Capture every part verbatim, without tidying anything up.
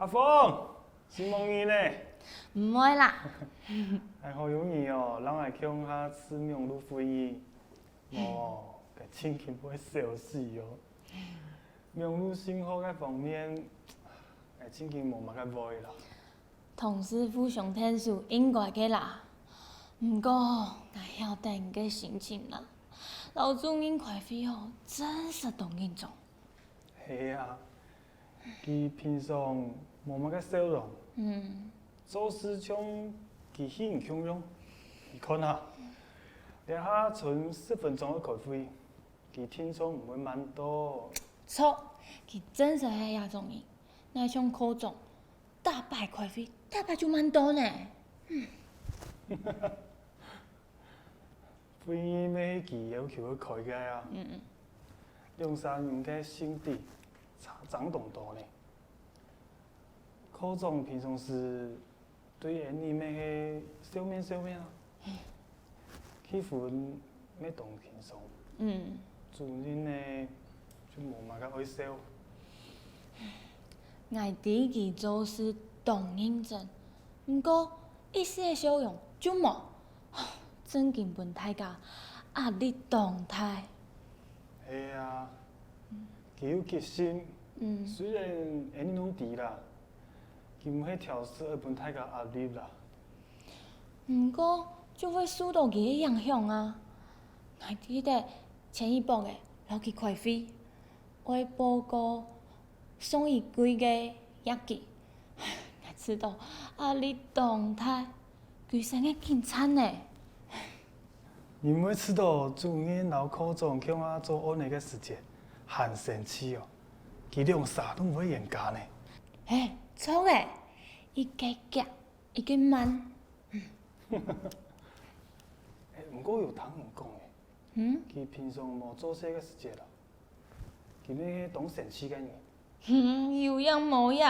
阿芳，承蒙你呢！毋會啦。還好有你哦，摎𠊎共下試網路會議。無，該正經會笑死哦！網路信號該方面，𠊎正經無麼个會啦。同事互相𢯭手應該个啦。毋過，𠊎曉得你个心情啦。摎主任開會吼，真實當緊張。 係啊，佢平常無麼个笑容，做事像機器人共樣。你看下，這下伸十分鐘个開會，佢定著毋會慢到。著，佢真實係這種人，哪像科長，逐擺開會，逐擺就慢到呢。會議乜係佢要求佢開个啊。兩儕人个性地差正當多呢。科長平常時對𠊎俚乜係笑面笑面啊，氣氛乜當輕鬆。主任呢，就無麼个愛笑。𠊎知佢做事當認真，毋過一息个笑容就無。 正經分大家壓力當大。係啊，佢有決心，雖然𠊎俚攏知啦，佢毋係挑事愛分大家壓力啦。毋過就會受到佢个影響啊。𠊎記得前一駁仔摎佢開會，愛報告上一季个業績，𠊎試著壓力當大。 歸身个緊顫呢。你毋會試著主任摎科長共下做案仔个時節，還生趣哦。佢兩儕都毋會冤家呢。嘿，著欸，一個遽，一個慢。欸，毋過有聽人講欸，佢平常無做事个時節啊，佢乜係當生趣个人。嗯，有影無影？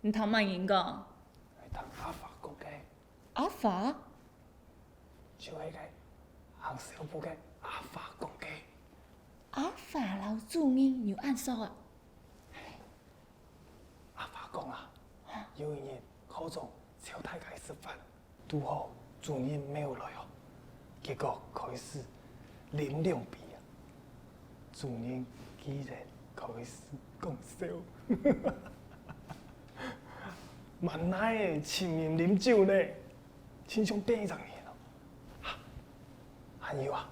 你聽麼人講？聽阿發講个。 阿發？就係該行銷部个阿發講个。阿發摎主任有恁熟啊？阿發講啊，有一日科長招大家食飯，堵好主任無來哦，結果開始啉兩杯啊。主任竟然開始講笑。 滿哪仔尋人啉酒呢，親像變一隻人哦。還有啊，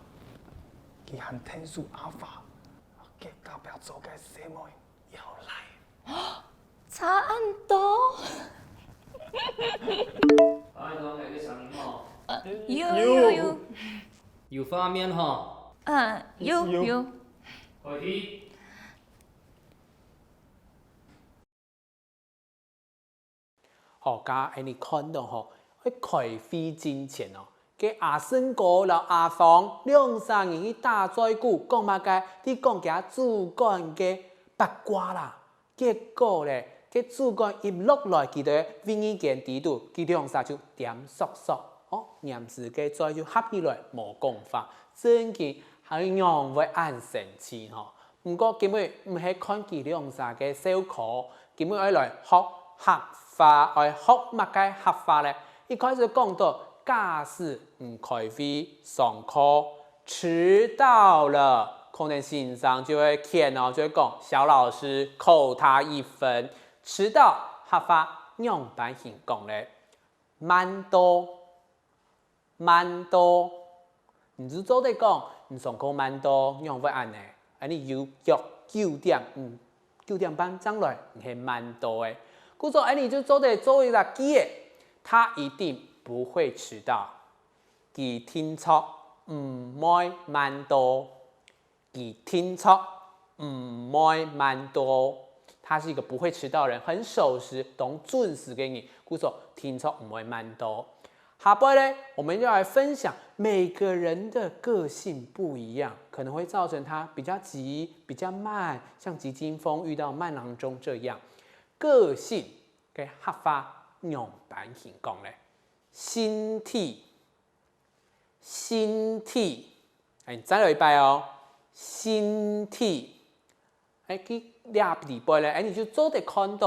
佢還𢯭手阿發，摎隔壁桌个細妹要來。差恁多。哎，講哪個聲音吼？呃，有有有。有畫面吼？嗯，有有。開始。 好，頭先𠊎俚看著吼，愛開會進前哦，該阿勝哥摎阿芳兩儕人去打嘴鼓，講麼个？在講厥主管个八卦啦。結果咧，該主管一落來佢兜个會議間裡肚，佢兩儕就恬索索，哦，黏時个嘴就合起來，無講話，正經還仰會恁生趣吼？ 毋過今晡毋係看佢兩儕个笑科，今晡愛來學客話，愛學麼个客話咧？一開始講著假使毋開會、上課，遲到了，可能先生就會譴哦，就會講：「小老師，扣他一分。」遲到客話仰般形講咧？慢到。 慢到。你就做得講，你上課慢到，仰會恁呢？恁呢有約九點，嗯，九點半正來，你係慢到欸。故所恁呢就做得做一隻句仔，他一定不會遲到。佢定著毋會慢到。 佢定著毋會慢到。他是一個不會遲到的人，很守時、當準時个人，故所定著毋會慢到。下擺呢，我們要來分享每個人的個性不一樣，可能會造成他比較急、比較慢，像急驚風遇到慢郎中這樣。個性个客話仰般形講呢？性體， 性體。欸，再來一擺哦，性體。欸，佢這裡背呢，欸，你就做得看著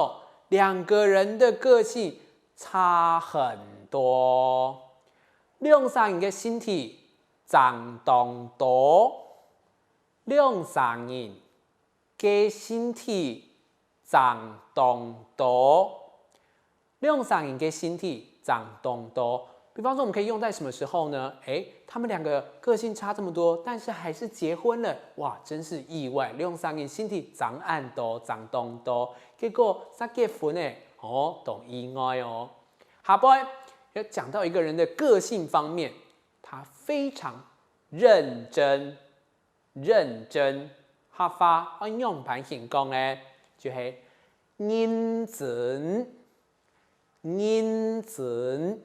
兩個人的個性差很多。兩儕人个性體差當多。兩儕人个性體差當多。兩儕人个性體差當多。比方說，我們可以用在什麼時候呢？誒，他們兩個個性差這麼多，但是還是結婚了，哇，真是意外！兩儕人性體差恁多，差當多，結果正結婚誒，哦，當意外哦。下背要講到一個人的個性方面，他非常認真，認真，客話愛仰般形講呢？就係認真，認真。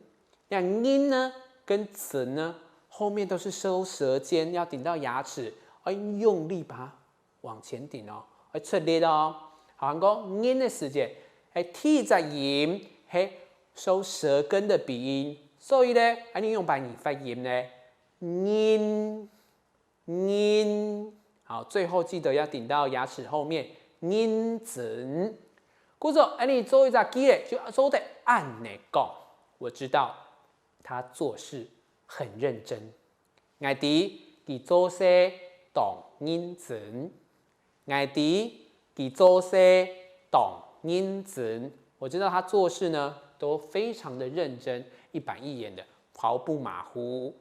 那認呢，跟真呢，後面都是收舌尖，要頂到牙齒，要用力把它往前頂哦，要出力哦。好，還講認个時節，係第一隻音，係收舌根的鼻音，所以呢，愛仰般發音呢？認，認。好，最後記得要頂到牙齒後面，認真。故所，恁樣做一隻句仔，就做得恁樣講：我知道他做事很認真。𠊎知佢做事當認真。𠊎知佢做事當認真。我知道他做事呢，都非常的認真，一板一眼的，毫不馬虎。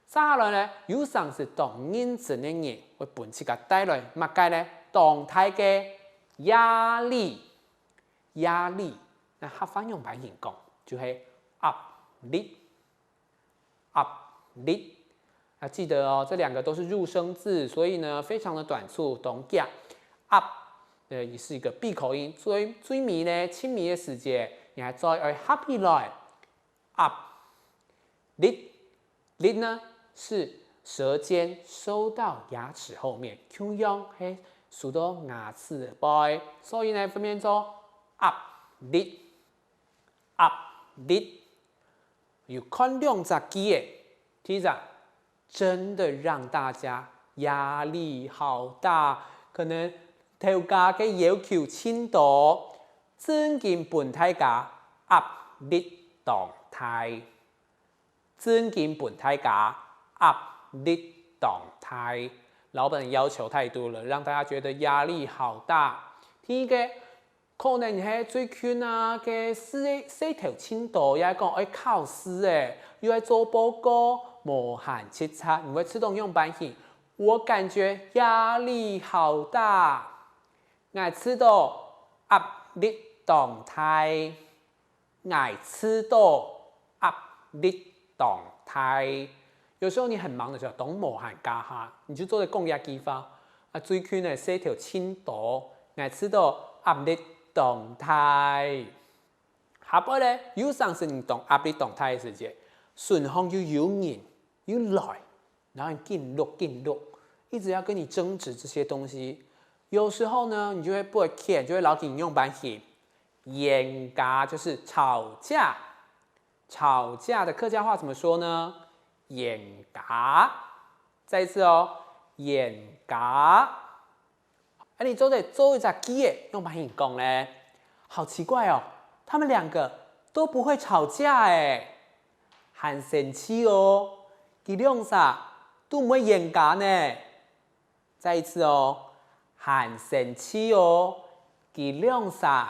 接下來呢，有成時當認真个人會分自家帶來麼个呢？當大个壓力，壓力。那客話仰般形講？就係壓力，壓力。要記得哦，這兩個都是入聲字，所以呢，非常的短促，當遽。壓，呃，也是一個閉口音，所以最尾呢，盡尾个時節，你還再愛合起來，壓力。力呢，是舌尖收到牙齒後面，共樣係收到牙齒背，所以呢，分別做壓力，壓力。有看兩隻句仔，第一隻，真的讓大家壓力好大，可能頭家个要求盡多，真經分大家壓力當大。真經分大家壓力當大。老闆的要求太多了，讓大家覺得壓力好大。第一個，可能係最近啊，个事，事頭盡多，也講愛考試誒，又愛做報告，無閒直掣，你會試著仰般形？我感覺壓力好大，𠊎試著壓力當大。 𠊎試著壓力當大。有時候你很忙的時候，當無閒該下，你就做得講這句話。啊，最近呢，事頭盡多，𠊎試著壓力當大。下背呢，有成時你當壓力當大个時節，脣項又有人又來，然後你緊錄緊錄，一直要跟你爭執這些東西。有時候呢，你就會不會譴，就會摎佢仰般形，冤家，就是吵架。吵架的客家話怎麼說呢？冤家。再一次哦，冤家。啊，你做得做一隻句仔，仰般形講呢？好奇怪哦，他們兩個都不會吵架誒，還生趣哦，佢兩儕都毋會冤家呢。再一次哦，還生趣哦，佢兩儕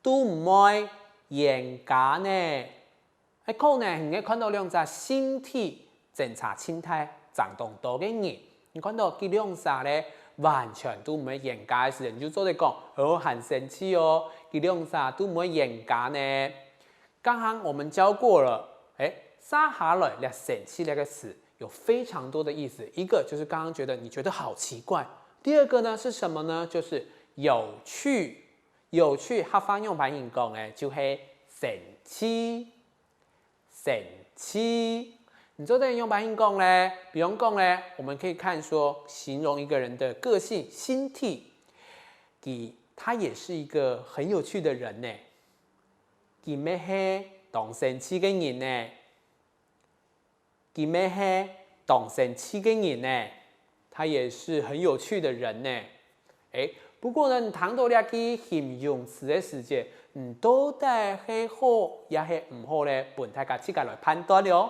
都毋會冤家呢。 欸，可能你會看著兩隻性體爭差盡大、爭當多个人，你看著佢兩儕咧，完全都毋會冤家个時節，你就做得講：「哦，還生趣哦，佢兩儕都毋會冤家呢。」剛剛我們教過了，欸，接下來這生趣這個詞有非常多的意思，一個就是剛剛覺得你覺得好奇怪，第二個呢是什麼呢？就是有趣，有趣客話仰般形講呢，就係生趣。 生趣。你做得仰般形講咧？比方講咧，我們可以看說，形容一個人的個性、性體，佢，他也是一個很有趣的人呢。佢乜係當生趣个人呢。佢乜係當生趣个人呢。他也是很有趣的人呢。欸，不過呢，你聽到這句形容詞个時節，你到底係好也係毋好呢？分大家自家來判斷了哦。